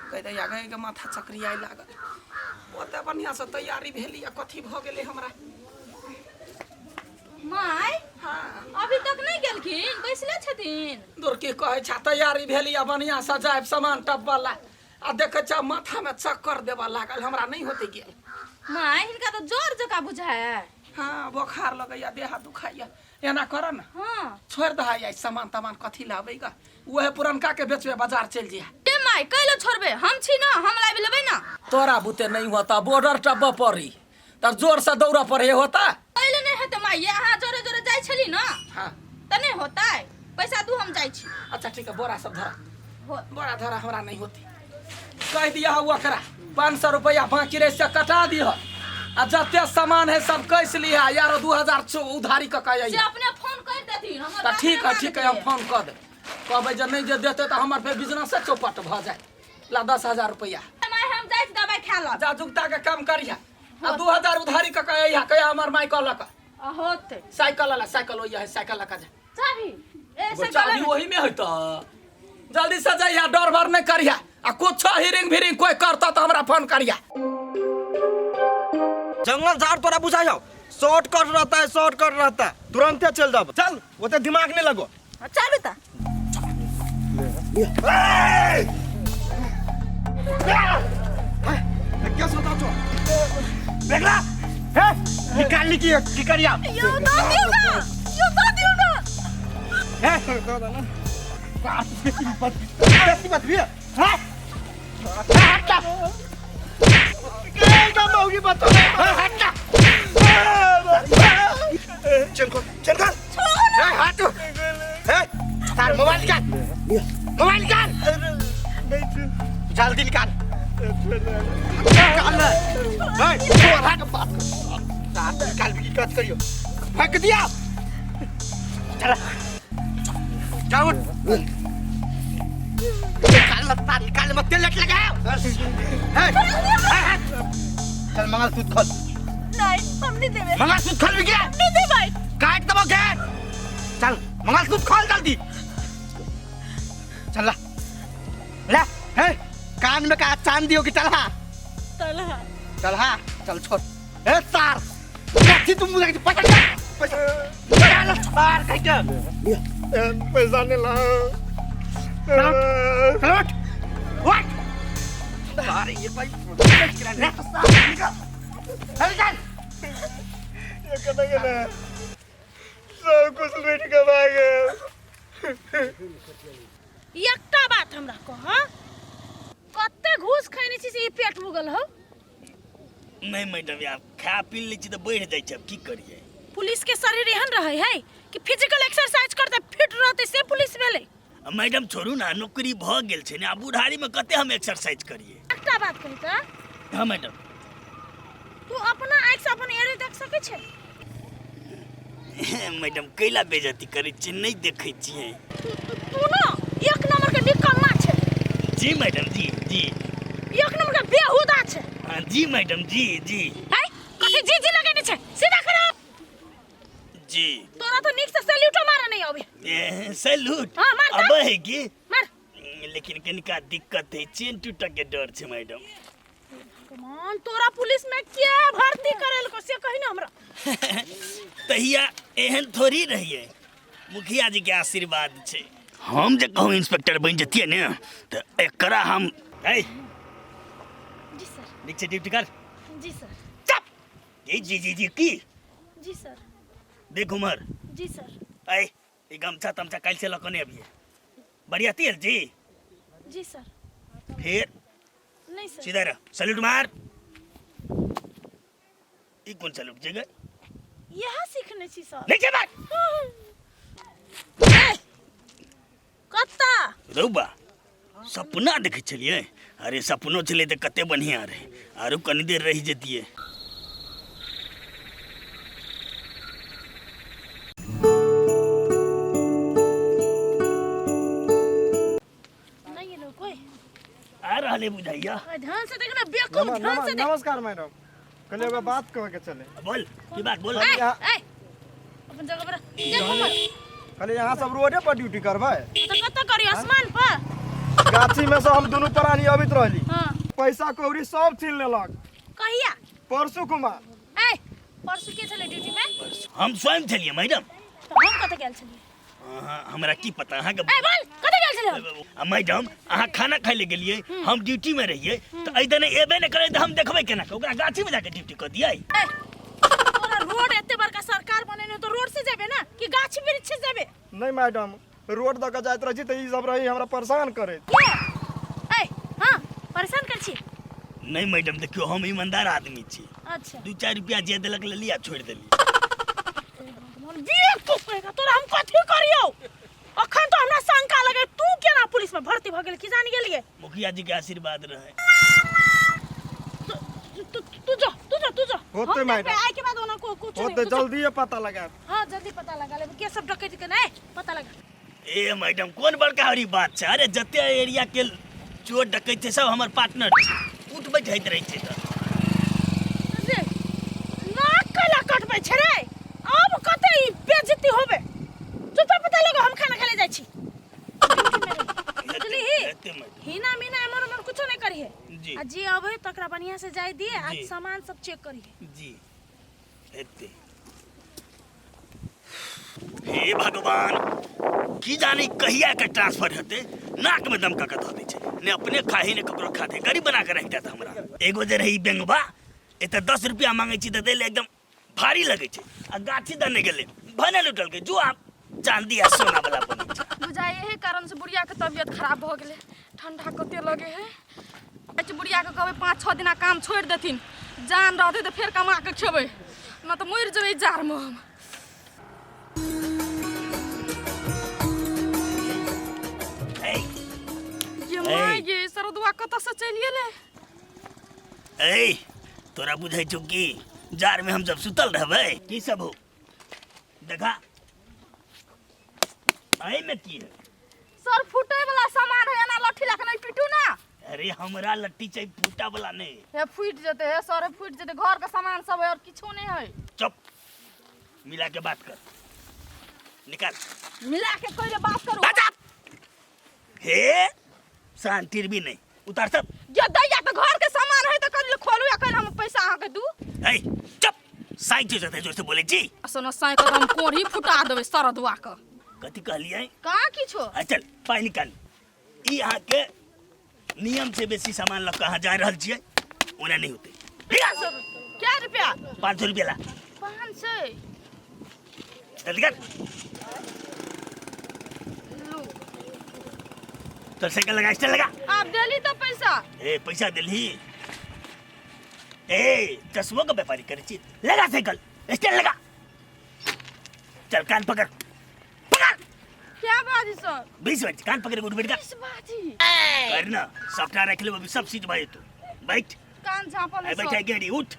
कहि दैया गए के माथा चक्रियाए लागल। ओते बढ़िया से तैयारी भेली आ कथी भऽ गेलै हमरा। माय, हाँ। अभी तक नहीं गेलखिन, बैसले छथिन। दूर की कहै छा, तैयारी भेली आ बढ़िया से जायब सामान टपवला आ देखै छा माथा में चक्कर देबऽ लागल, हमरा नहीं होते गेल। माय, हिनका तो जोर जका बुझाय। हाँ, बोखार लगैया, देह हाथ दुखाइया। एना कर न। हाँ। छोड़ दहा आई सामान तामान कथी लाबेगा, वह पुरनका के बेचबे, बाजार चल जिया। ए माय, कैलो छोड़बे, हम छी ना, हम लाबि लेबै ना। तोरा बुते नहीं होता, बॉर्डर टपबऽ पड़ी तर जोर से दौड़ पड़े होता। कैले नहीं हेतै माय, ये अहाँ जोरे जोरे जाइ छली ना। हाँ। त नहीं होतै, पैसा दू हम जाइ छी। अच्छा ठीक है, बोरा सब धरा। हो। बोरा धरा, हमरा नहीं होती। कह दिया ओकरा 500 रुपया बाकी रहे से कटा दिह आ जते सामान है सब कैस लिहा यार, 2000 उधारी क कह से अपने फोन कर देथिन हमर। त ठीक है, ठीक है, हम फोन कर दे, कहबै जे नहीं जे देते तऽ हमर फेर बिजनेस चौपट भऽ जाए। ला 10,000 रुपया। माय, हम जाइ छी दवाई खा लब। जा जुगता के काम करिहा आ 2000 उधारी क कह कह हमर माय कहलक। आ होतै। साइकिल वाला, साइकिल ओहि है, साइकिल लगा जा। चाबी ए साइकिल चाबी ओही में है त जल्दी से जाइया, डर भर नहीं करिया आ कुछ हिरिंग भिरिंग कोई करता तो हमरा फोन करिया। जंगल झाड़ तोरा बुझाई हो, शॉर्टकट रहता है, शॉर्टकट रहता है, तुरंते चल जाओ। चल, ओते दिमाग नहीं लगो। चल बेटा। क्या सोचा छो देखला हे, निकाल ली की की करिया। यो दो दियो ना, यो दो दियो ना। हे बेसी बात, बेसी बात भी है हट एकदम होगी बात। हट, चल को चल कर हाथ हे तार मोबाइल निकाल, मोबाइल निकाल, जल्दी निकाल, निकाल ले। हे तोरा के बात कर, तार निकाल भी की कत करियो, फेंक दिया। चल जाओ, निकाल मत तार, निकाल मत, तेल लट लगाओ। हे चल, मंगलसूत्र खोल। नहीं, हम नहीं देबे। मंगलसूत्र खोल भी गया। नहीं देबै। काट दबो के। चल मंगलसूत्र खोल जल्दी, चल ला ला। हे कान में का चांदी हो कि चल हा। चल हा, चल हा, चल छोड़। ए सार कथी तुम मुझे पैसा निकाल, पैसा निकाल सार कह के पैसा नहीं ला। चल उठ, उठ सारे ये भाई निकाल निकाल निकाल। ये कना कना सब कुछ लूट के भाग गए। एकटा बात हमरा कह, कते घूस खैने छी से ई पेट उगल हो? नहीं मैडम यार, खा पी लै छी तऽ बढ़ि जाइ छै, अब की करियै? पुलिस के शरीर एहन रहे है कि फिजिकल एक्सरसाइज करते फिट रहते, से पुलिस भेलै। आ मैडम छोड़ू ना, नौकरी भऽ गेल छै ने, आ बुढ़ारी में कते हम एक्सरसाइज करियै? एकटा बात कही तऽ। हाँ मैडम। तू अपना आँखि से अपन एड़ी देख सकै छै? मैडम कैला बेइज्जती करै छियै, नहीं देखै छियै। तू ना एक नंबर के निकम्मा छै। जी मैडम जी जी। एक नंबर के बेहुदा छै। हाँ जी मैडम जी जी। है कथी जी जी लगेने छै, सीधा खड़ा। जी। तोरा तो नीक से सैल्यूटो मारे नहीं आवे। ए, सैल्यूट? हाँ, मार अबे है की? मार। लेकिन कनिका दिक्कत है, चेन टूटक के डर छै मैडम। भगवान, तोरा पुलिस में के भर्ती करेल को से कही ना हमरा। तहिया एहन थोड़ी रहिए, मुखिया जी के आशीर्वाद छै। हम जे कहूँ इंस्पेक्टर बनि जतियै ने तऽ एकरा हम ए जी सर। नीक से ड्यूटी कर। जी सर। चुप जी जी जी जी की। जी सर। देख उमर। जी सर। ए ई गमछा तमछा काल्हि से लऽ कऽ नहि अबियै। बढ़िया तेल जी। जी सर। फिर नहीं सर। सीधा रह, सैल्यूट मार। ई कोन सैल्यूट छै गे? यह सीखने छी सर। नहीं छै मार। ए, कत्ता रौबा सपना देखै छलियै। अरे सपनो छलै तऽ कते बढ़िया रहै, आरो कनी देर रहि जतियै। नहीं एलो कोई आ रहले बुझाइया। ध्यान से देखना बेवकूफ, ध्यान से देख। नमस्कार मैडम, कहलिए एगो बात कह के चले। बोल, की बात बोल। ए, ए, अपन अपन जगह पर देखो मत। खाली यहाँ सब रोडे पर ड्यूटी करबै? तो कत करी आसमान पर? गाछी में से हम दुनू प्राणी अबैत रहली। हाँ। पैसा कौड़ी सब छीन लेलक। कहिया? परसू कुमार। ए, परसू के छलै ड्यूटी में? हम स्वयं छलियै मैडम। तो हम कत गेल छलियै? अहाँ हमरा की पता अहाँके। ए बोल, कत गेल छलियै हम? आ मैडम, अहाँ खाना खाइ लए गेलियै, हम ड्यूटी में रहियै, तऽ एहि दने एबे नहि करै तऽ हम देखबै केना कऽ? ओकरा गाछी में जाके ड्यूटी कऽ दियै। ए, तोरा रोड एते बड़का सरकार बनेने, तो रोड से जेबे ना कि गाछ वृक्ष से जेबे? नहीं मैडम, रोड दऽ के जाइत रहै छी तऽ ई सब रही हमरा परेशान करैत। के? ए, हाँ, परेशान कर छी? नहीं मैडम, देखियौ हम ईमानदार आदमी छी। अच्छा। 2-4 रुपया जे देलक लेली आ छोड़ि देली। भगवान बेवकूफ कहेगा तोरा, हम कथी करियौ? अखन तो हमरा शंका लगे, तू केना पुलिस में भर्ती भ गेल की जान गेलिए? मुखिया जी के आशीर्वाद रहे। तू तू तू जो, तू जो, तू जो। होते हम मैडम। देखबै आइ के बाद ओना को कुछ नहीं। होते। तू जो। जल्दिए पता लगायब। हाँ, जल्दी पता लगा लेबै के सब डकैत के। नहीं पता लगा। ए मैडम, कोन बड़का हरी बात छै? अरे जते एरिया के चोर डकैत छै सब हमर पार्टनर छै, उठ बैठैत रहै छै। तऽ रे, नाक कैला कटबै छै रे? अब कते ई बेइज्जती होबे? चुपचाप पता लगो, हम खाना खाले जाइ छी। बुझलिही? हेतै मैडम। हिना मीना एमर उमर कुछो नहीं करिहे। जी। आ जे अबै तकरा बढ़िया से जाय दिए आ जी। सामान सब चेक करिहे। जी, हेतै। हे भगवान, की जानी कहिया के ट्रांसफर हेतै। नाक में दम कऽ के धऽ दै छै, ने अपने खाही ने ककरो खा दे, गरीब बना के राखि देत हमरा। एगो जे रही बेंगबा, एतऽ 10 रुपया मांगै छी तऽ दै लए एकदम भारी लगै छै, आ गाछी दने गेलै भने लुटलकै, जो आब चांदी आ सोना वाला बनै छै। बुझाइ एहे कारण से बुढ़िया के तबियत खराब भऽ गेलै। ठंडा कते लगे है। अच्छा, बुढ़िया के कहबै 5-6 दिना काम छोड़ि देथिन, जान रहतै तऽ फेर कमा के खेबै, न तऽ मरि जेबै जाड़मे हम। ऐ, ये माय गे, सरदुआ कतऽ से चलि गेलै? ऐ, तोरा बुझै छौ कि जाड़ में हम सब सुतल रहबै? की सब हो देखा, एहिमे की है? सर, फूटे वाला सामान है, एना लट्ठी लऽ के नहीं पीटू ना। अरे हमरा लट्ठी चाहिए, फूटा वाला नहीं। हे फूटि जेतै, हे सर, फूटि जेतै। घर के सामान सब है और किछो नहीं है। चुप, मिला के बात कर, निकाल। मिला के कोई बात करू? बचा हे शांति भी नहीं, उतार सब। ये दैया तो घर के सामान है, तो कल खोलू या कल हम पैसा अहाँ के दू। ए चुप, साइड जो जाते जोर से बोले जी। सुनो, साई के हम कोढ़ी फुटा देबै सरदुआ के। कथी कहलियै? कहाँ किछो। आ चल पाइ निकाल। ई अहाँके नियम से बेसी सामान लऽ कऽ अहाँ जा रहल छियै, ओना नहि होतै। क्या रुपया? 500 रुपया ला। 500? जल्दी कर। लू। चल साइकिल लगा, स्टैंड लगा। आप देली तो पैसा। ए पैसा देलही? ए चश्मो के व्यापारी करै छी। लगा साइकिल, स्टैंड लगा, चल कान पकड़, पकड़। क्या बाजी सर? 20 मिनट कान पकड़ के उठ बैठ कर। 20 बाजी? कर ना, सबटा रख लेब अभी, सब सीट भऽ जेतौ। बैठ। कान झाँपल ए है बैठ। सर। गेड़ी, उठ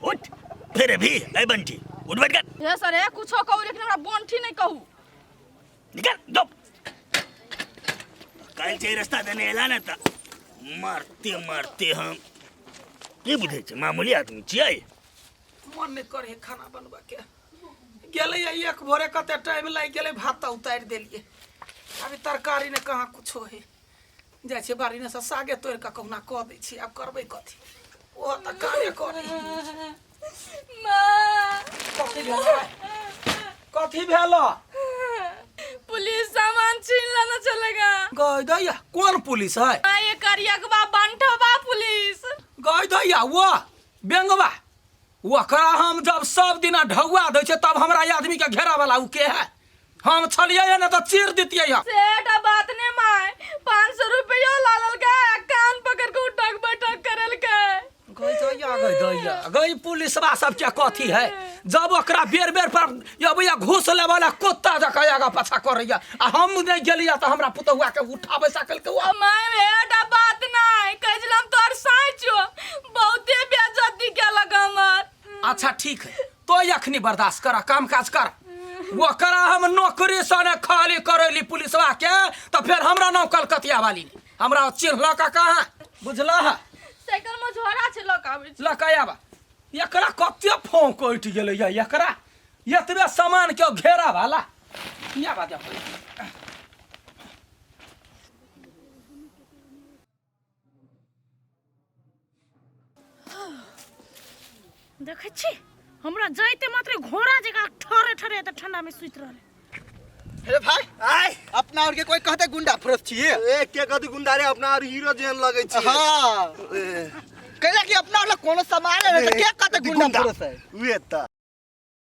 उठ, फिर अभी ए बंटी, उठ बैठ कर। हे सर, हे कुछो कहू लेकिन हमरा बंठी नहीं कहू। निकल दो। काल्हि छै रास्ता देने एला ने तऽ मारते मारते हम की बुझै छै, मामूली आदमी छियै। मन नहि करे खाना बनबऽ के। गेलै एक भोरे, कते टाइम लागि गेलै, भात तऽ उतारि देलियै, अभी तरकारी ने कहाँ कुछो है। जाइ छियै बाड़ी ने से सागे तोड़ि कऽ कहुना कऽ दै छियै। आब करबै कथी? ओहो तऽ कामे करै। कथी भेल? कथी भेल? पुलिस सामान छीन लेने चलेगा। गय दैया, कोन पुलिस है? आ, ये करियकबा बंठबा पुलिस। गय दैया, वो बेंगवा, ओकरा हम जब सब दिना ढौआ दै छै तब हमरा ई आदमी के घेरा वाला उ के है? हम छलियै ने तऽ चीर दितियै हम। सेठ, बात ने my, 500 रुपया लालल का, कान पकड़ के उठक बैठक करल के। गई दैया, गई दैया, गई पुलिसवा सबके कथी है? जब ओकरा बेर बेर पर अबैया घूस लेबऽ ला कुत्ता जकाँ आगा पाछा करैया, आ हम नहि गेलियै तऽ हमरा पुतहुआ के उठा बैसा केलकै ओ। My बेटा, बात नहीं कहै छल हम तोहर साँचो, बहुते बेइज्जती केलक हमर। अच्छा ठीक है, तो अखनी बर्दाश्त कर, काम काज कर। ओकरा हम नौकरी से ने खाली करैली पुलिसवा के, तऽ फेर हमरा नाम कलकतिया वाली ने हमरा चिन्हलक कहाँ, बुझलह? साइकिल में झोरा छै, लऽ के आबै छी। लऽ कऽ आबा। एकरा कते फोंक उठि गेलैया एकरा। एतबे सामान के घेरा वाला या बात देखै छी हमरा जाइते मात्र घोड़ा जकाँ ठहरे ठहरे एते ठंडा में सुति रहले। अरे भाई, आय, अपना और के कोई कहते गुंडा फरस छिए? ए, के कहते गुंडा रे? अपना और हीरो जेहन लगै छी। हाँ, ए, कैला कि अपना और कोनो सामान है तो के कहते गुंडा फरस है? उहे त।